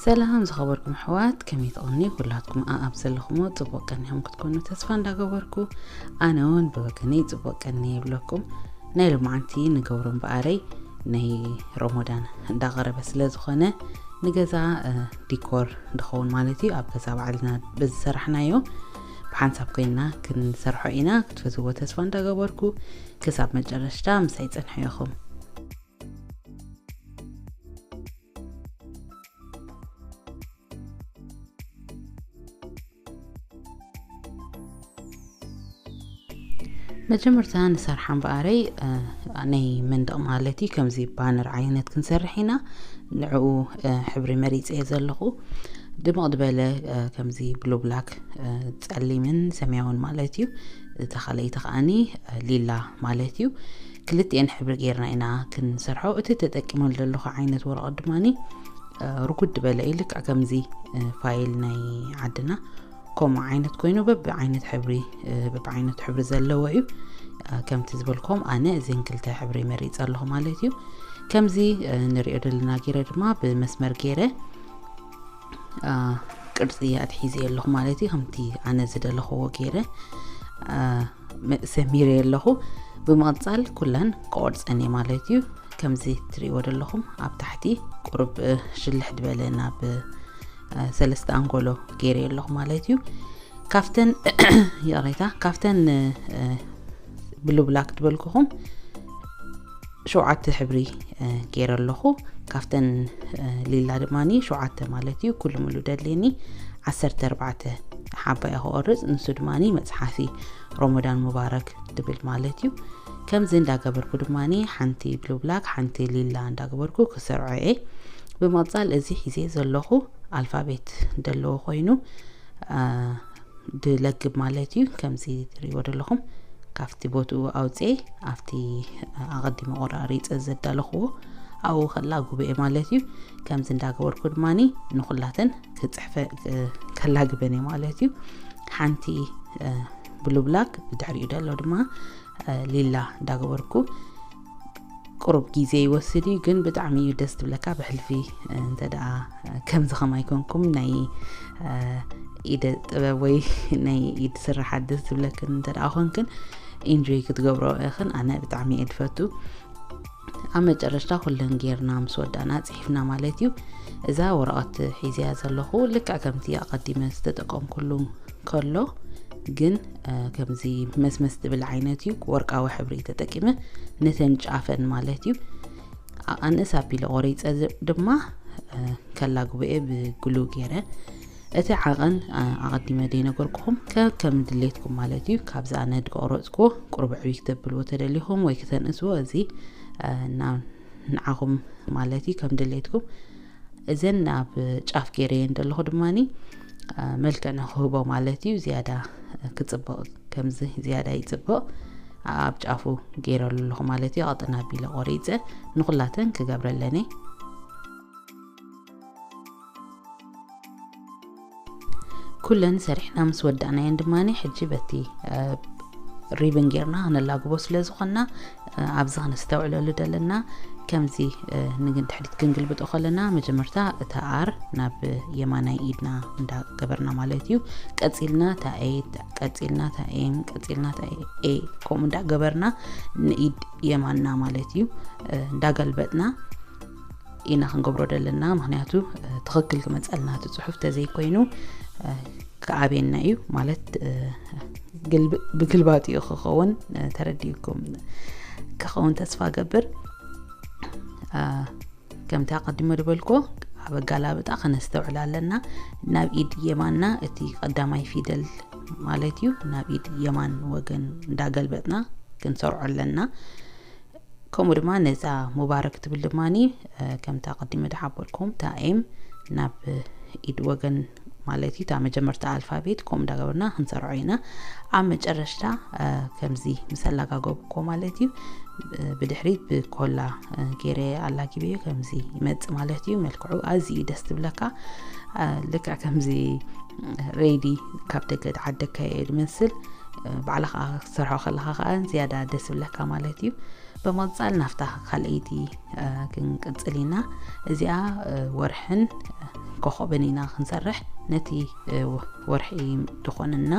ሰላም ዝኸበርኩም ኣሕዋት፣ ከመይ ትቕኒ? ኩላትኩም ኣኣብ ዘለኹሞ ጽቡቕ ቀኒኹም ክትኮኑ ተስፋ እንዳገበርኩ፣ ኣነ እውን ብወገነይ ጽቡቕ ቀኒ ይብለኩም። ናይ ሎማዓንቲ ንገብሮ እምበኣረይ ናይ ሮሞዳን እንዳቐረበ ስለ ዝኾነ፣ ንገዛ፣ እ፣ ዲኮር ዝኸውን ማለት እዩ፣ ኣብ ገዛ ባዕልና ብዝሰራሕናዮ ብሓንሳብ ኮይና ክንሰርሖ ኢና። ክትፈትዎ ተስፋ እንዳገበርኩ፣ ክሳብ መጨረሽታ ምሳይ ጽንሑ ኢኹም። መጀመርታ ንሰርሓ እምበኣረይ፣ እ፣ ናይ መንደቕ ማለት እዩ፣ ከምዚ ባነር ዓይነት ክንሰርሕ ኢና። ንዕኡ፣ እ፣ ሕብሪ መሪጸ እየ ዘለኹ። ድምቕ ዝበለ፣ እ፣ ከምዚ ብሉ ብላክ፣ እ፣ ጸሊምን ሰማያውን ማለት እዩ። እታ ካልኣይቲ ከኣኒ፣ እ፣ ሊላ ማለት እዩ። ክልቲኤን ሕብሪ ጌርና ኢና ክንሰርሖ። እቲ ተጠቂመሉ ዘለኹ ዓይነት ወረቐት ድማኒ፣ እ፣ ርጉድ ዝበለ እዩ። ልክዕ ከምዚ፣ እ፣ ፋይል ናይ ዓድና ከምኡ ዓይነት ኮይኑ በቢ ዓይነት ሕብሪ፣ እ፣ በቢ ዓይነት ሕብሪ ዘለዎ እዩ። እ፣ ከምቲ ዝበልኩም ኣነ እዚን ክልተ ሕብሪ መሪጸ ኣለኹ ማለት እዩ። ከምዚ፣ እ፣ ንሪኦ ዘለና ገይረ ድማ ብመስመር ገይረ፣ እ፣ ቅርጺ ኣትሒዘ ኣለኹ ማለት እዩ። ከምቲ ኣነ ዝደለኽዎ ገይረ፣ እ፣ መ-፣ ሰሚረ ኣለኹ። ብምቕጻል ኩለን ክቆርጸን እየ ማለት እዩ። ከምዚ ትሪእዎ ዘለኹም ኣብ ታሕቲ ቁሩብ፣ እ፣ ሽልሕ ዝበለ ናብ፣ እ፣ ሰለስተ ኣንጎሎ ገይረ ኣለኹ ማለት እዩ። ካፍተን፣ ይቕሬታ፣ ካፍተን፣ እ፣ ብሉ ብላክ ዝበልኩኹም ሸውዓተ ሕብሪ፣ እ፣ ገይረ ኣለኹ። ካፍተን፣ እ፣ ሊላ ድማኒ ሸውዓተ ማለት እዩ። ኩሉ ሙሉ ደድልየኒ ዓሰርተ ኣርባዕተ ሓባ እየ ክቆርጽ። ንሱ ድማኒ መጽሓፊ ሮሞዳን ሙባረክ ድብል ማለት እዩ። ከምዚ እንዳገበርኩ ድማኒ ሓንቲ ብሉ ብላክ፣ ሓንቲ ሊላ እንዳገበርኩ ክሰርዖ እየ። ብምቕጻል እዚ ሒዘ ዘለኹ ኣልፋቤት ዘለዎ ኮይኑ፣ እ፣ ድለግብ ማለት እዩ። ከምዚ ትሪእዎ ዘለኹም ካብቲ ቦትኡ ኣውፅኤ ኣብቲ ኣቐዲመ ቆራሪፀ ዘዳለኽዎ ኣብኡ ከላጉበ እየ ማለት እዩ። ከምዚ እንዳገበርኩ ድማኒ ንኹላተን ክፅሕፈ፣ እ፣ ከላግበን እየ ማለት እዩ። ሓንቲ፣ እ፣ ብሉ ብላክ፣ ብድሕሪኡ ዘሎ ድማ፣ እ፣ ሊላ እንዳገበርኩ ቁሩብ ግዜ ይወስድ እዩ፣ ግን ብጣዕሚ እዩ ደስ ትብለካ። ብሕልፊ፣ እ፣ እንተ ደኣ፣ እ፣ ከምዚ ከማይ ኮንኩም ናይ፣ እ፣ ኢደ ጥበብ ወይ ናይ ኢድ ስራሓት ደስ ትብለክን እንተ ደኣ ኮንክን፣ ኢንጆይ ክትገብሮ ኢኽን። ኣነ ብጣዕሚ እየ ድፈቱ። ኣብ መጨረሽታ ኩለን ጌርና ምስ ወዳእና ጽሒፍና ማለት እዩ። እዛ ወረቐት ሒዝያ ዘለኹ ልክዕ ከምቲ ኣቐዲመ ዝተጠቀምኩሉ ከሎ ግን፣ እ፣ ከምዚ መስመስ ትብል ዓይነት እዩ። ወርቃዊ ሕብሪ ተጠቂመ ነተን ጫፈን ማለት እዩ። ኣ-፣ ኣንእስ ኣቢለ ቆሪጸ ዝ-፣ ድማ፣ እ፣ ከላግብኤ ብግሉ ገይረ። እቲ ዓቐን፣ እ፣ ኣቐዲመ ዘይነገርኩኹም ከ-፣ ከም ድሌትኩም ማለት እዩ። ካብዚ ኣነ ድቆረጽኩዎ ቁሩብ ዕብይ ክተብልዎ ተደሊኹም ወይ ክተንእስዎ፣ እዚ፣ እ፣ ናብ ንዓኹም ማለት እዩ፣ ከም ድሌትኩም። እዘን ኣብ ጫፍ ገይረየን ዘለኹ ድማኒ፣ እ፣ መልክዕ ንክህቦ ማለት እዩ፣ ዝያዳ ክጽብቕ፣ ከምዚ ዝያዳ ይጽብቕ። ኣብ ጫፉ ገይረሉ ኣለኹ ማለት እዩ፣ ኣቕጥን ኣቢለ ቆሪጸ ንኹላተን ክገብረለኒ። ኩለን ሰሪሕና ምስ ወዳእናየን ድማኒ፣ ሕጂ በቲ፣ እ፣ ሪብን ጌርና ክነላግቦ ስለ ዝኾንና፣ እ፣ ኣብዚ ክነስተውዕለሉ ደለና፣ ከምዚ፣ እ፣ ንድሕሪት ክንግልብጦ ከለና፣ መጀመርታ እታ ኣር ናብ የማናይ ኢድና እንዳገበርና ማለት እዩ። ቀጺልና እታ ኤ፣ ቀጺልና እታ ኤም፣ ቀጺልና እታ ኤ፣ ከምኡ እንዳገበርና ንኢድ የማንና ማለት እዩ፣ እ፣ እንዳገልበጥና ኢና ክንገብሮ ደለና። ምኽንያቱ፣ እ፣ ትኽክል ክመጸልና እቲ ጽሑፍ ተዘይኮይኑ፣ እ፣ ክኣብየና እዩ ማለት፣ እ፣ ግልብ-፣ ብግልባጢኡ ክኸውን፣ እ፣ ተረዲእኩም ክኸውን ተስፋ ገብር። እ፣ ከምቲ ኣቐዲመ ዝበልኩ ኣብ ኣገላብጣ ከነስተውዕል ኣለና። ናብ ኢድ የማንና እቲ ቀዳማይ ፊደል ማለት እዩ፣ ናብ ኢድ የማን ወገን እንዳገልበጥና ክንሰርዖ ኣለና። ከምኡ ድማ ነዛ ሙባረክ ትብል ድማኒ፣ እ፣ ከምታ ኣቐዲመ ዝሓበርኩም፣ እታ ኤም ናብ ኢድ ወገን ማለት እዩ፣ እታ መጀመርታ ኣልፋቤት፣ ከምኡ እንዳገበርና ክንሰርዖ ኢና። ኣብ መጨረሽታ፣ እ፣ ከምዚ ምስ ኣላጋገብኩዎ ማለት እዩ፣ እ፣ ብድሕሪት ብኮላ፣ እ፣ ገይረ ኣላጊበዮ፣ ከምዚ ይመጽእ ማለት እዩ። መልክዑ ኣዝዩ ደስ ትብለካ። እ፣ ልክዕ ከምዚ ሬዲ ካብ ደገ ዝዓደግካዮ እዩ ዝመስል። እ፣ ባዕልኻ ክትሰርሖ ከለኻ ከኣ ዝያዳ ደስ ይብለካ ማለት እዩ። ብምቕጻል ናብታ ካልኣይቲ፣ እ፣ ክንቅጽል ኢና። እዚኣ፣ እ፣ ወርሕን፣ እ፣ ኮኸብን ኢና ክንሰርሕ። ነቲ ወርሒ ዝኾነና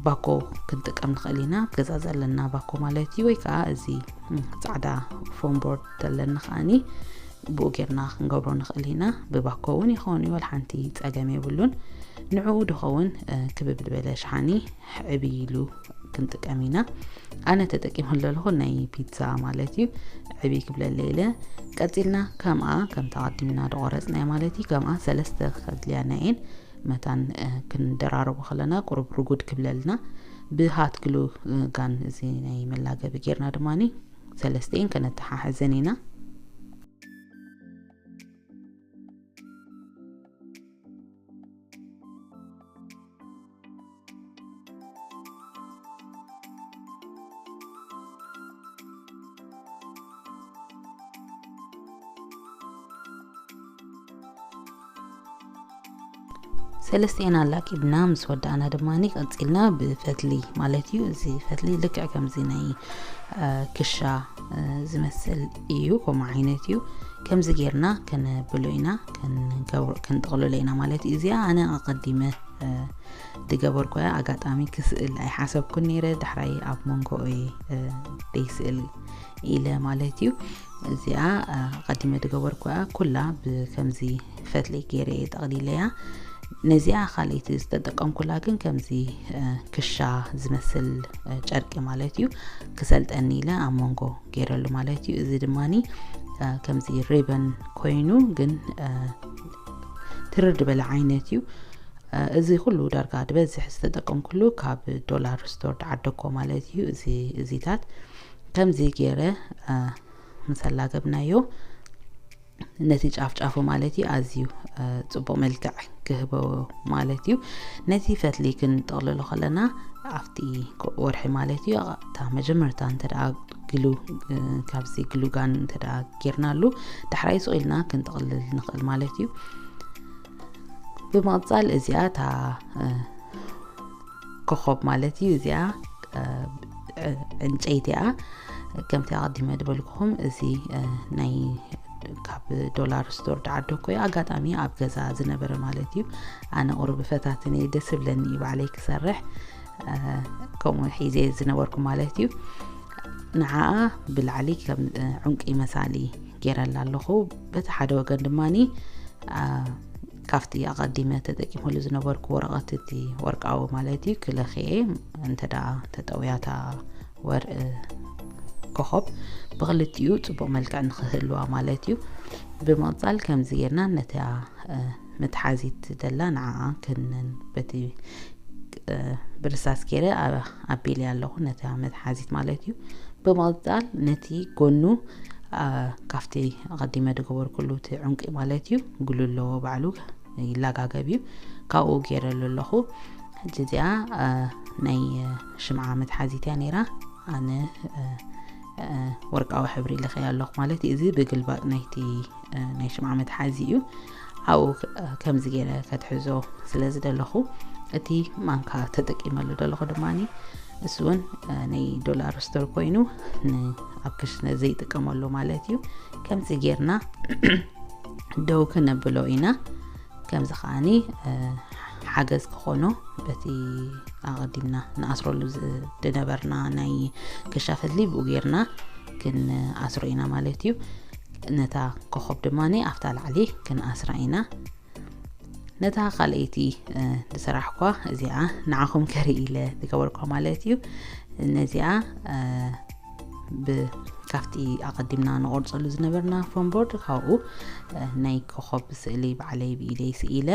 ባኮ ክንጥቀም ንኽእል ኢና። ገዛ ዘለና ባኮ ማለት እዩ። ወይ ከዓ እዚ ፃዕዳ ፎም ቦርድ ዘለና ከዓኒ ብኡ ጌርና ክንገብሮ ንኽእል ኢና። ብባኮ እውን ይኸውን እዩ፣ ሓንቲ ፀገም የብሉን። ንዕኡ ድኸውን ክብብ ዝበለ ሸሓኒ ዕብይ ኢሉ ክንጥቀም ኢና። ኣነ ተጠቂመ ዘለኹ ናይ ፒዛ ማለት እዩ። ዕብይ ክብለለ ኢለ ቀፂልና ከምኣ ከምታ ቀዲምና ድቆረፅናያ ማለት እዩ። ከምኣ ሰለስተ ከድልያና እየን። መታን ክንደራረቦ ከለና ቁሩብ ርጉድ ክብለልና ብሃት ግሉ ጋን እዚ ናይ መላገቢ ጌርና ድማ ሰለስተን ከነተሓሕዘን ኢና። ሰለስተኤን ኣላቂብና ምስ ወዳእና ድማ ቀፂልና ብፈትሊ ማለት እዩ። እዚ ፈትሊ ልክዕ ከምዚ ናይ ክሻ ዝመስል እዩ፣ ከምኡ ዓይነት እዩ። ከምዚ ጌርና ከነብሎ ኢና፣ ክንጥቕልሎ ኢና ማለት እዩ። እዚኣ ኣነ ኣቐዲመ ድገበርኩ እያ። ኣጋጣሚ ክስእል ኣይሓሰብኩን ነይረ፣ ዳሕራይ ኣብ መንጎ እየ ደይስእል ኢለ ማለት እዩ። እዚኣ ኣቐዲመ ድገበርኩ እያ። ኩላ ብከምዚ ፈትሊ ገይረ እየ ጠቕሊለያ። ነዚኣ ካልኣይቲ ዝተጠቀምኩላ ግን ከምዚ ክሻ ዝመስል ጨርቂ ማለት እዩ ክሰልጠኒ ኢለ ኣብ መንጎ ገይረሉ ማለት እዩ። እዚ ድማኒ ከምዚ ሪበን ኮይኑ ግን ትርር ዝበለ ዓይነት እዩ። እዚ ኩሉ ዳርጋ ድበዝሕ ዝተጠቀምኩሉ ካብ ዶላር ስቶር ድዓደኮ ማለት እዩ። እዚ እዚታት ከምዚ ገይረ ምስ ኣላገብናዮ ነቲ ጫፍ ጫፉ ማለት እዩ ኣዝዩ ጽቡቕ መልክዕ ክህቦ ማለት እዩ። ነቲ ፈትሊ ክንጠቕልሎ ከለና ኣብቲ ወርሒ ማለት እዩ እታ መጀመርታ እንተ ደኣ ግሉ ካብዚ ግሉ ጋን እንተ ደኣ ጌርናሉ ዳሕራይ ስቕ ኢልና ክንጠቕልል ንኽእል ማለት እዩ። ብምቕጻል እዚኣ እታ ኮኾብ ማለት እዩ። እዚኣ ዕንጨይቲ እያ። ከምቲ ኣቐዲመ ዝበልኩኹም እዚ ናይ ካብ ዶላር ስቶር ድዓደኮ እዩ። ኣጋጣሚ ኣብ ገዛ ዝነበረ ማለት እዩ። ኣነ ቁሩብ ፈታትን እየ፣ ደስ ዝብለኒ እዩ ባዕለይ ክሰርሕ። ከምኡ ሒዘ ዝነበርኩ ማለት እዩ። ንዓኣ ብላዕሊ ከም ዕንቂ መሳሊ ገይረላ ኣለኹ። በቲ ሓደ ወገን ድማኒ ካብቲ ኣቐዲመ ተጠቂመሉ ዝነበርኩ ወረቐት፣ እቲ ወርቃዊ ማለት እዩ፣ ክለኽየ እንተ ደኣ ተጠውያታ ወር ኮኾብ ብክልቲኡ ጽቡቕ መልክዕ ንኽህልዋ ማለት እዩ። ብምቕጻል ከምዚ ጌርና ነታ መትሓዚት ደላ ንዓኣ ክንን በቲ ብርሳስ ገይረ ኣቢለ ኣለኹ ነታ መትሓዚት ማለት እዩ። ብምቕጻል ነቲ ጎኑ ካብቲ ኣቐዲመ ዝገበርኩሉ እቲ ዕንቂ ማለት እዩ ግሉ ኣለዎ ባዕሉ ይላጋገብ እዩ። ካብኡ ገይረሉ ኣለኹ። ሕጂ እዚኣ ናይ ሽምዓ መትሓዚት እያ ነይራ። ኣነ ወርቃዊ ሕብሪ ልኸያ ኣለኹ ማለት እዩ። እዚ ብግልባጥ ናይቲ ናይ ሽምዓ መትሓዚ እዩ። ኣብኡ ከምዚ ገይረ ከትሕዞ ስለ ዝደለኹ እቲ ማንካ ተጠቂመሉ ደለኹ ድማ እሱ እውን ናይ ዶላር ስቶር ኮይኑ ኣብ ክሽነ ዘይጥቀመሉ ማለት እዩ። ከምዚ ጌርና ደው ክነብሎ ኢና። ከምዚ ከዓኒ ሓገዝ ክኾኖ በቲ ኣቐዲምና ንኣስረሉ ዝነበርና ናይ ክሻ ፈትሊ ብኡ ጌርና ክንኣስሮ ኢና ማለት እዩ። ነታ ኮኾብ ድማ ኣብታ ላዕሊ ክንኣስራ ኢና። ነታ ካልኣይቲ ዝሰራሕኳ እዚኣ ንዓኹም ከርኢ ኢለ ዝገበርኳ ማለት እዩ። ነዚኣ ካብቲ ኣቐዲምና ንቆርፀሉ ዝነበርና ፎም ቦርድ ካብኡ ናይ ኮኾብ ስእሊ ባዕለይ ብኢደይ ስኢለ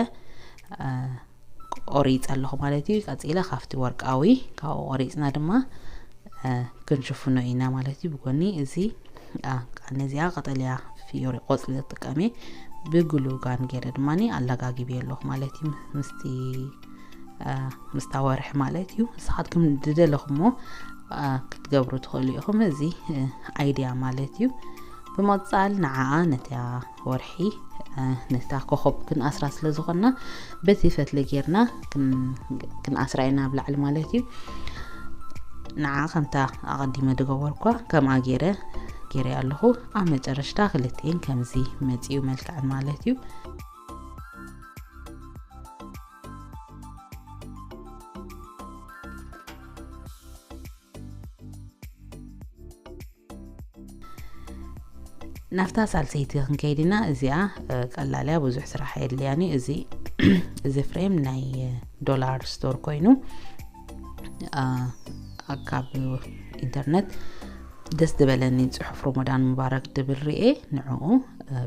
ቆሪፀ ኣለኹ ማለት እዩ። ቀፂለ ካብቲ ወርቃዊ ካብኡ ቆሪፅና ድማ ክንሽፍኖ ኢና ማለት እዩ። ብጎኒ እዚ ነዚኣ ቀጠልያ ፍዮሪ ቆፅሊ ተጠቀሜ ብግሉ ጋን ገይረ ድማ ኣላጋጊብ ኣለኹ ማለት እዩ። ምስቲ ምስታ ወርሒ ማለት እዩ። ንስኻትኩም ዝደለኹሞ ክትገብሩ ትኽእሉ ኢኹም። እዚ ኣይድያ ማለት እዩ። ብምቕፃል ንዓኣ ነታ ወርሒ ነታ ኮኾብ ክንኣስራ ስለ ዝኾንና በቲ ፈትሊ ጌርና ክንኣስራ ኢና ኣብ ላዕሊ ማለት እዩ። ንዓ ከምታ ኣቐዲመ ዝገበርኳ ከምኣ ገይረ ገይረ ኣለኹ። ኣብ መጨረሽታ ክልቲኤን ከምዚ መጺኡ መልክዐን ማለት እዩ። ናብታ ሳልሰይቲ ክንከይድ ኢና። እዚኣ ቀላል እያ፣ ብዙሕ ስራሕ የድልያን እዩ። እዚ እዚ ፍሬም ናይ ዶላር ስቶር ኮይኑ፣ ካብ ኢንተርነት ደስ ዝበለኒ ጽሑፍ ሮሞዳን ሙባረክ ድብል ርኤ፣ ንዕኡ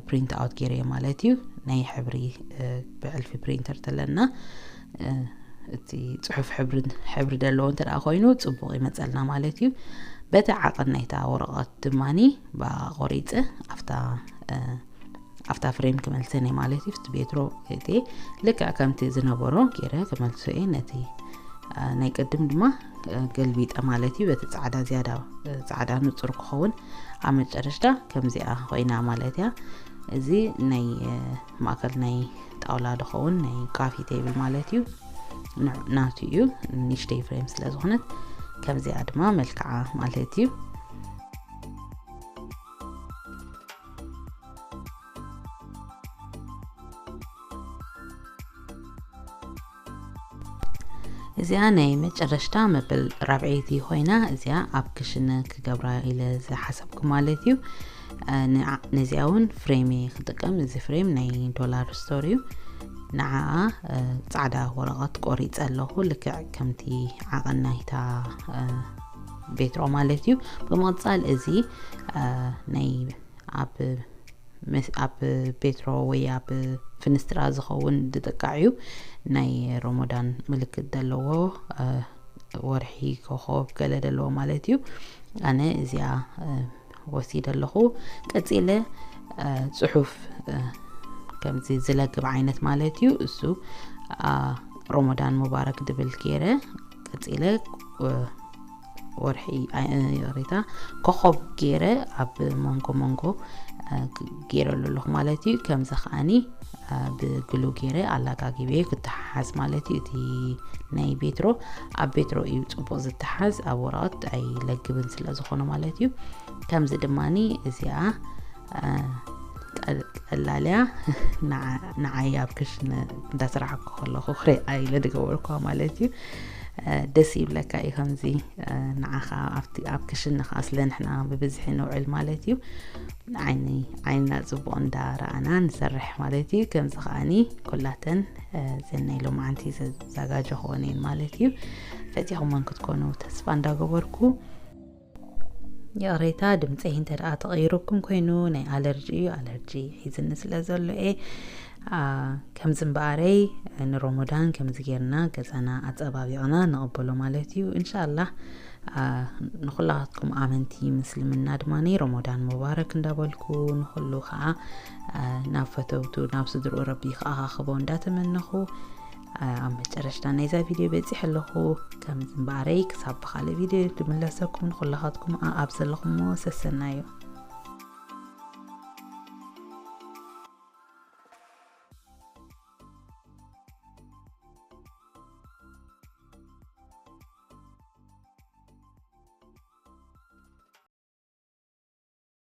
ፕሪንት ኣውት ገይረዮ ማለት እዩ። ናይ ሕብሪ ብዕልፊ ፕሪንተር ተለና እቲ ጽሑፍ ሕብሪ ደለዎ እንተ ደኣ ኮይኑ ጽቡቕ ይመጸልና ማለት እዩ። በቲ ዓቐን ናይታ ወረቐት ድማኒ ብኣ ቆሪጸ ኣብታ ኣብታ ፍሬም ክመልሰን እየ ማለት እዩ። እቲ ቤትሮ እቲ ልክዕ ከምቲ ዝነበሮ ገይረ ክመልሶ እየ። ነቲ ናይ ቅድም ድማ ገልቢጠ ማለት እዩ። በቲ ጻዕዳ ዝያዳ ጻዕዳ ንጹር ክኸውን ኣብ መጨረሽታ ከምዚኣ ኮይና ማለት እያ። እዚ ናይ ማእከል ናይ ጣውላ ድኸውን ናይ ካፊ ቴብል ማለት እዩ። ናቱ እዩ፣ ንሽተይ ፍሬም ስለ ዝኾነት ከምዚኣ ድማ መልክዓ ማለት እዩ። እዚኣ ናይ መጨረሽታ መበል ራብዐይቲ ኮይና፣ እዚኣ ኣብ ክሽነ ክገብራ ኢለ ዝሓሰብኩ ማለት እዩ። ነዚኣ እውን ፍሬም ክጥቀም። እዚ ፍሬም ናይ ዶላር ስቶር እዩ። ንዓኣ ጻዕዳ ወረቐት ቆሪጸ ኣለኹ፣ ልክዕ ከምቲ ዓቐን ናይታ ቤትሮ ማለት እዩ። ብምቕጻል እዚ ናይ ኣብ ቤትሮ ወይ ኣብ ፍንስትራ ዝኸውን ድጥቃዕ እዩ። ናይ ሮሞዳን ምልክት ዘለዎ፣ ወርሒ፣ ኮኾብ ገለ ዘለዎ ማለት እዩ። ኣነ እዚኣ ወሲደ ኣለኹ። ቀጺለ ጽሑፍ ከምዚ ዝለግብ ዓይነት ማለት እዩ። እሱ ሮሞዳን ሙባረክ ድብል ገይረ ቀጺለ ወርሒ፣ ይቕሬታ፣ ኮኾብ ገይረ ኣብ መንጎ መንጎ ገይረሉ ኣለኹ ማለት እዩ። ከምዚ ከዓኒ ብግሉ ገይረ ኣላጋጊበ ክተሓሓዝ ማለት እዩ። እቲ ናይ ቤትሮ ኣብ ቤትሮ እዩ ጽቡቕ ዝተሓዝ፣ ኣብ ወረቐት ኣይለግብን ስለ ዝኾነ ማለት እዩ። ከምዚ ድማኒ እዚኣ ቀላልያ ንዓይ ኣብ ክሽነ እንዳሰራሕኩ ከለኹ ክሪኣ ኢለ ዝገበርኩዋ ማለት እዩ። ደስ ይብለካ እዩ ከምዚ ንዓኻ ኣብ ክሽነ ከዓ ስለ ንሕና ብብዝሒ ንውዕል ማለት እዩ። ዓይኒ ዓይንና ጽቡቕ እንዳረኣና ንሰርሕ ማለት እዩ። ከምዚ ከዓኒ ኩላተን ዘን ናይ ሎማዓንቲ ዘዘጋጀኽወን እየን ማለት እዩ። ፈቲኹመን ክትኮኑ ተስፋ እንዳገበርኩ፣ ይቕሬታ ድምፀይ እንተ ደኣ ተቐይሩኩም ኮይኑ ናይ ኣለርጂ እዩ። ኣለርጂ ሒዝኒ ስለ ዘሎ እየ። ከምዚ እምበኣረይ ንሮሞዳን ከምዚ ጌርና ገዛና ኣጸባቢቕና ንቕበሎ ማለት እዩ። እንሻላህ ንኹላትኩም ኣመንቲ ምስልምና ድማ ሮሞዳን ሙባረክ እንዳበልኩ፣ ንኹሉ ከዓ ናብ ፈተውቱ ናብ ስድርኡ ረቢ ክኣኻኽቦ እንዳተመነኹ፣ ኣብ መጨረሽታ ናይዛ ቪድዮ በጺሐ ኣለኹ። ከምዚ እምበኣረይ ክሳብ ብኻልእ ቪድዮ ድምለሰኩም ንኹላኻትኩም ኣብ ዘለኹሞ ሰሰናዩ።